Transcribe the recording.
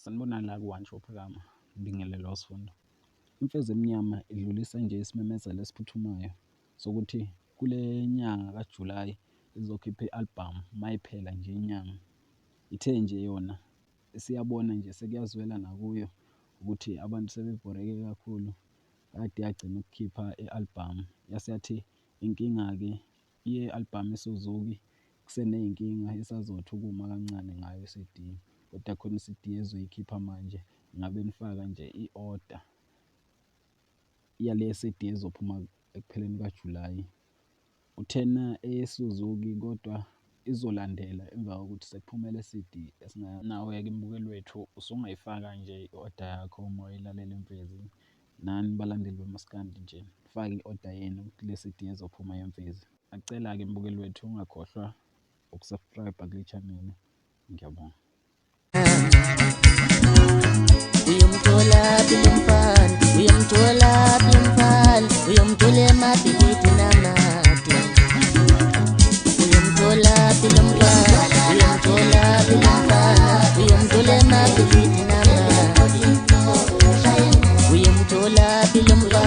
Sanibonani la ku-One Show Phakama, ngibingelele Sifundo. Imfezi Emnyama idlulisa nje isimemezelo esiphuthumayo sokuthi kule nyanga kaJulayi izokhipha i-albhamu mayiphela nje inyanga. Ithe nje yona isiyabona nje sekuyazwela nakuyo ukuthi abantu sebebhoreke kakhulu, kade yagcina ukukhipha i-albhamu. Yase yathi inkinga-ke ye-albhamu yeSuzuki kuseney'nkinga isazothi ukuma kancane ngayo i-C_D, kodwa khona i-C_D ezoyikhipha manje. Ngabe nifaka nje i-oda yale C_D ezophuma ekupheleni kukaJulayi. Uthena eyeSuzuki kodwa izolandela emva kokuthi sekuphume le C_D. Nawe-ke mbukeli wethu usungayifaka nje i-oda yakho uma uyilalela Imfezi. Nani balandeli bamaskandi nje, nifake i-oda yenu kule C_D ezophuma yeMfezi. Ngiyacela-ke mbukeli wethu ungakhohlwa uku-subscribe kule channel. Ngiyabonga. Uyomthola phi lo mfana? Uyomthola phi lo mfana? Uyomthola emabhilidi namade. Uyomthola phi lo mfana? Uyomthola phi lo mfana? Uyomthola emabhilidi namade. Uyomthola phi lo mfana?